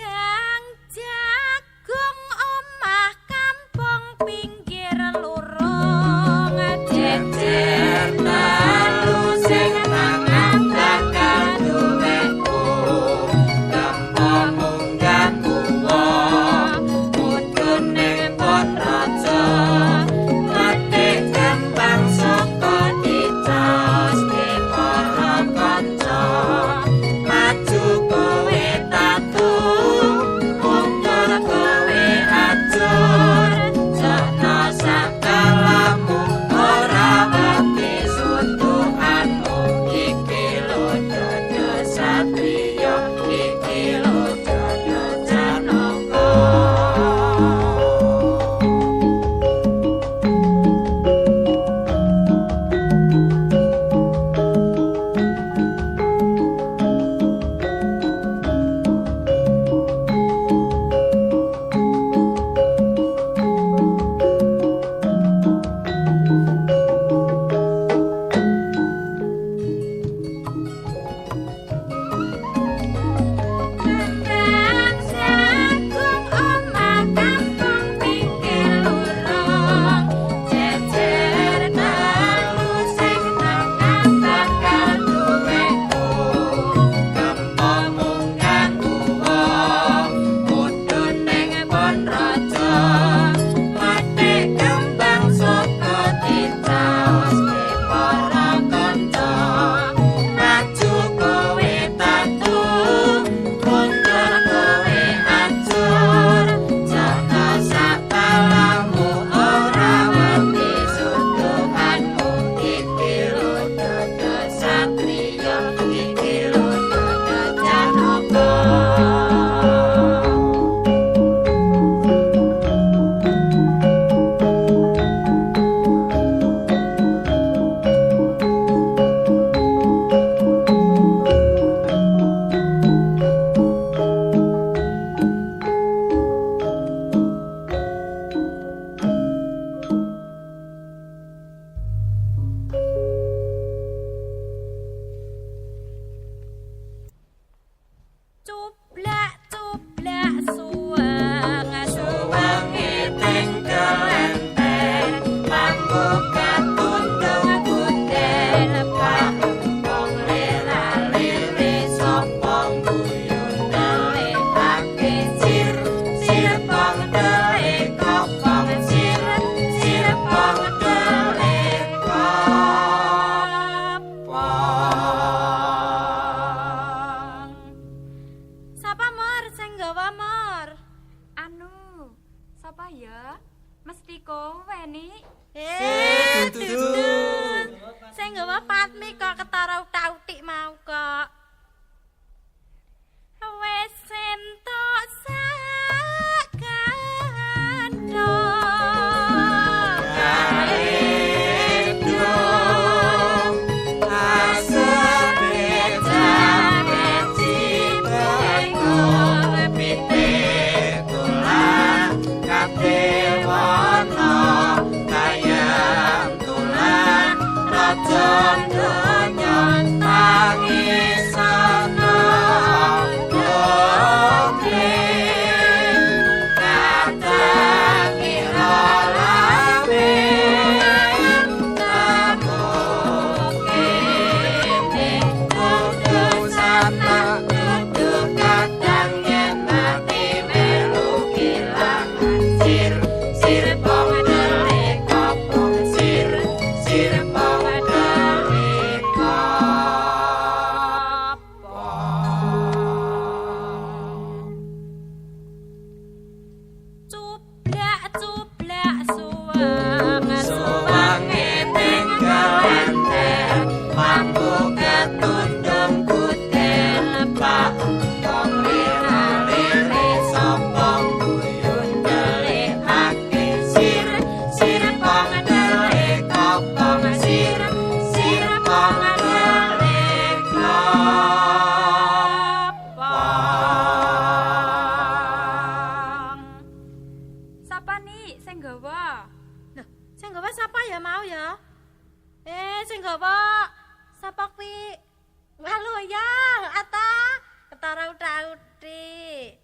Kembang jagung omah kampung pinggir lurung Jejer telu sing tengah bakal duweku Tempo munggah kuwa mudhun ning pon raja Metik kembang saka dicaoske para kanca Maju kowe tatu mundur kowe ajur Jokno sakalamu ora wedi suntukanmu Iki lho dodo satriya iki lho dodo janaka. Kembang jagung omah kampung pinggir lurung Jejer telu sing tengah bakal duweku Tempo munggah kuwa mudhun ning pon raja Metik kembang saka dicaoske para kanca Maju kowe tatu mundur kowe ajur Jokno sakalamu ora wedi suntukanmu Iki lho dodo satriya iki lho dodo janaka. Cublak cublak suweng Suwenge tengkel enter mambu katundung budel Pak wong lera lere sapa guyun ndelikake sir sir pong ndelik kopong sir sir pong ndelik kopong. Sapa Mor sing gawa Mor? Anu, sapa ya? Mesti kowe nih. Eh, dudu. dudu. Sing gawa Fatmi kok ketara utak-utik mau kok. Wis entuk sak kandhong. Karedong asepe jameci bengko pitik tulang kadewana kayang tulang raja donya tangisana dongeng kadang ira lawe tamu kene kudu sanak kudu kadang yen mati melu kelangan sir sir pong ndelik kopong sir sir pong ndelik kopong. Cublak cublak suweng Suwange tengkel enter mambu ketundung kudel Pak wong lera lere sapa guyun ndelikake sir sir pong ndelik kopong sir sir pong ndelik kopong. Sapa nih sing gawa? Loh, sing gawa sapa ya mau ya? Eh, sing gawa sapa kuwi? Walu ya, ata ketara utak-utik.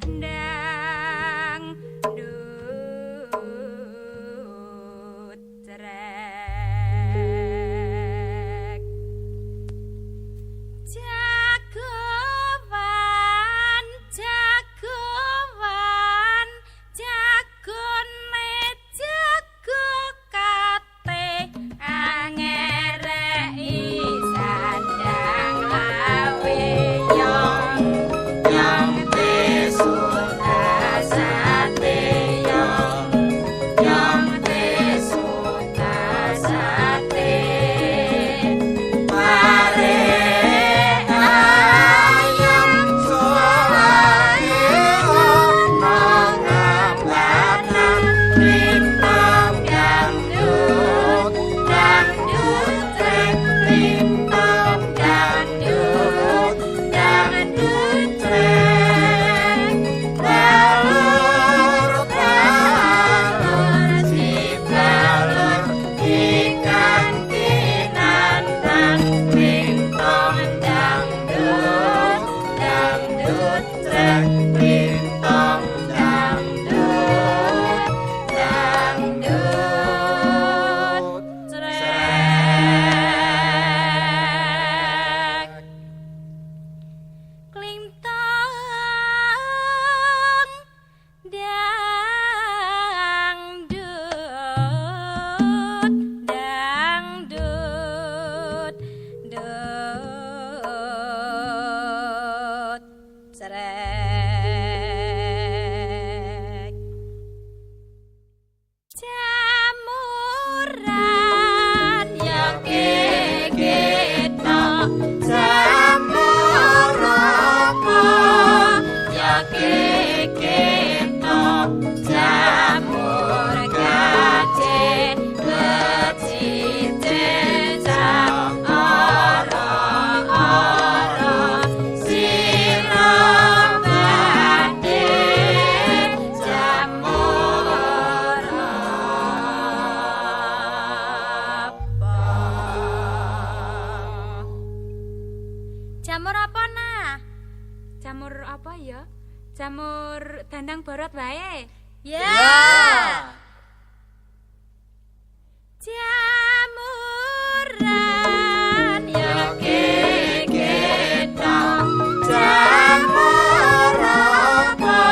Ndang dut cerek. Jagoan, jagoan, jagone jago kate angereki sandang lawe yong Yang tesutasate yong, yang tesutasate. Pare ayam soae ono ngambanan lintang dangdut, dangdut trek lintang dangdut, dangdut trek. Balur balur si balur ikan tinantan lintang dangdut, dangdut trek lintang dangdut, dangdut trek. Klintang dangdut, dangdut dut cerek. Jamuran ya keketok, Jamur apa ya keketok, jamur gacen becicen sak ora-ora sira badhe jamur apa. Jamur apa nah? Jamur apa ya? Jamur dandang borot wae. Ya. Jamuran ya keketok, jamur apa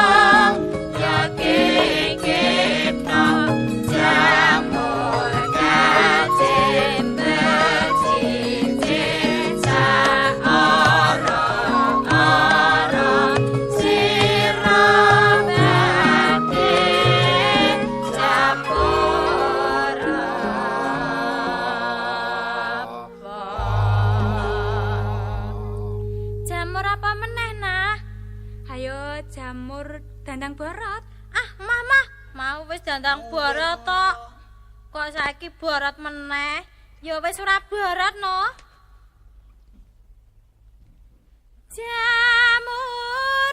ya keketok, jamur gacen becicen sak ora-ora sira badhe jamur apa. Jamur apa meneh nah? Hayo jamur dandang borot. Ah, mama, mau wis dandang borot tok. Kok saiki borot meneh? Ya wis ora borot no.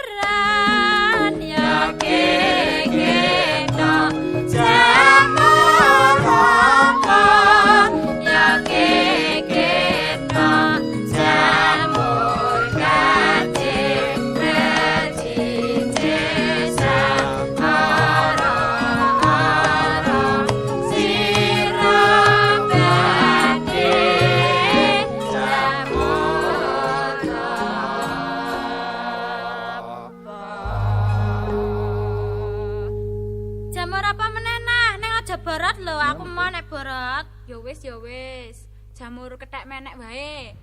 Jamuran ya keketok, Jamur apa ya keketok, jamur gacen becicen sak ora-ora sira badhe jamur apa. Jamur apa meneh nah? Ning aja borot lho, aku mau nek borot. Ya wis ya wis. Jamur kethek menek wae.